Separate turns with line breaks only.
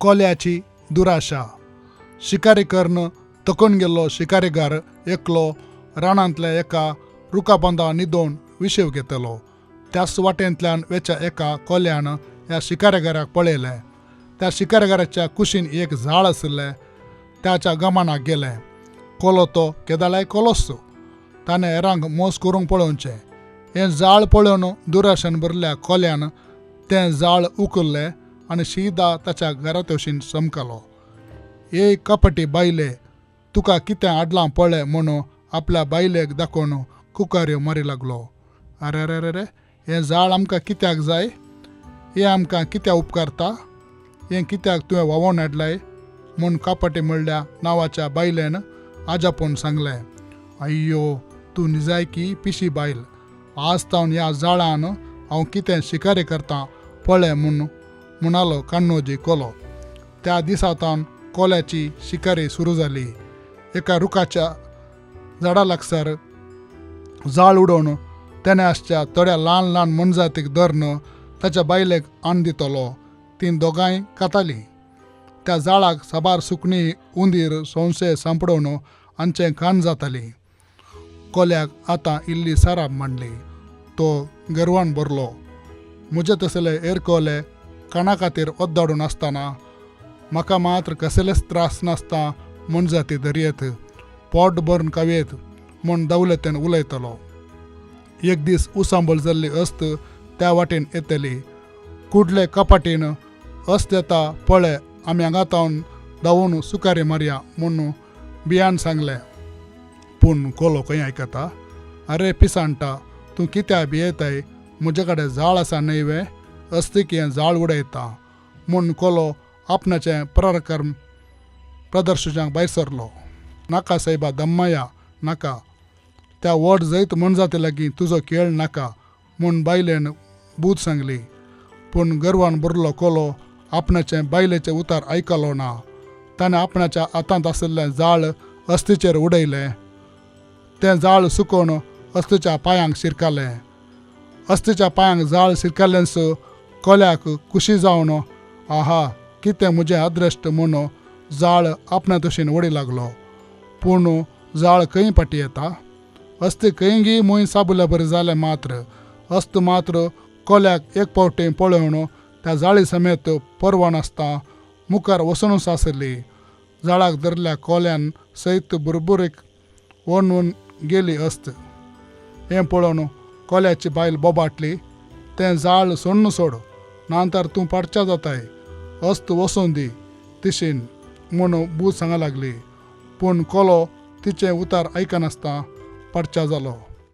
कोल्याची दुराशा. शिकारी करून थकून गेल्लो शिकारीगार एकलो रानांतल्या एका रुखापोंदा न्हिदोवन विशेव घेतलो. त्याच वाटेंतल्यान वेच्या एका कोल्यान ह्या शिकारीगाराक पळयलें. त्या शिकारीगाराच्या कुशीन एक झाड आशिल्लें. त्याच्या गमनाक गेलें. कोलो तो केदाळाय कोलोच. ताणें हेरांक मोस करूंक पळोवचें. हें जाळ पळोवन दुराशेन भरिल्ल्या कोल्यान तें जाळ उखल्लें आनी शिदा ताच्या घरा तवशीन चमकलो. ए कपटी बायले, तुका कितें हाडलां पळय म्हणून आपल्या बायलेक दाखोवन कुकाऱ्यो मारी लागलो. अरे अरे अरे, हें जाळ आमकां कित्याक जाय? हें आमकां कित्याक उपकारता? हें कित्याक तुवें व्हांवोवन हाडलाय म्हूण कपटी म्हणल्या नांवाच्या बायलेन आजापून सांगलें. अय्यो, तूं निजायकी पिशी बायल. आज तावन ह्या जाळान हांव कितें शिकारी करतां पळय म्हूण म्हणालो काण्णोजी कोलो. त्या दिसा तावन कोल्याची शिकारी सुरू जाली. एका रुखाच्या झाडा लागसार जाळ उडोवन तेणें आसच्या थोड्या ल्हान ल्हान मोनजातीक धरून ताच्या बायलेक अन्न दितलो. तीं दोगांय खातालीं. त्या जाळाक साबार सुकणीं, उंदीर, सोंशे सांपडोवन हांचें खाण जातालीं. कोल्याक आतां इल्ली साराब मांडली. तो गर्वान भरलो. म्हजे तसले हेर कोले खाणा खातीर ओद्दाडून आसतना म्हाका मात्र कसलेच त्रास नासता मोनजाती धरयेत, पोट भरून खावयेत म्हूण दवलतेन उलयतलो. एक दीस उसांबळ जाल्ली अस्त त्या वाटेन येतली. कुडले कपाटीन अस्त येता पळय, आमी हांगा तावन धांवून सुकारे मारया म्हूण बियान सांगलें. पूण कोलो खंय आयकता? अरे पिसांटा, तूं कित्याक भियेताय? म्हजे कडेन जाळ आसा न्हय वे? अस्तीक हें जाळ उडयता म्हूण कोलो आपणाचें पराक्रम प्रदर्शनाक भायर सरलो. नाका सायबा दम्मया, नाका. त्या व्हड जैत मोनजाती लागीं तुजो खेळ नाका म्हूण बायलेन बूद सांगली. पूण गर्वान भरलो कोलो आपणाचें बायलेचें उतर आयकलो ना. ताणें आपणाच्या हातांत आशिल्लें जाळ अस्तीचेर उडयलें. तें जाळ सुकोवन अस्तीच्या पांयांक शिरकालें. अस्तीच्या पांयांक जाळ शिरकालेंच कोल्याक खुशी जावन आहा, कितें म्हजें अद्रश्ट म्हूण जाळ आपणा तशेन ओडी लागलो. पूण जाळ खंय फाटी येता? अस्ती खंयगी मूंय साबुल्या बरी जालें मात्र अस्त मात्र कोल्याक एक फावटी पळोवन त्या जाळी समेत परवा नासता मुखार वचूनच आसली. जाळाक धरल्या कोल्यान सयत बुरबुरीक ओडून गेली अस्त. हें पळोवन कोल्याची बायल बोबाटली, तें जाळ सोडून सोड, नातर तूं पाडच्या जाताय. अस्त वचून दी तिशीन म्हूण बूद सांगा लागली. पूण कोलो तिचें उतार आयकनासतना पाडच्या जालो.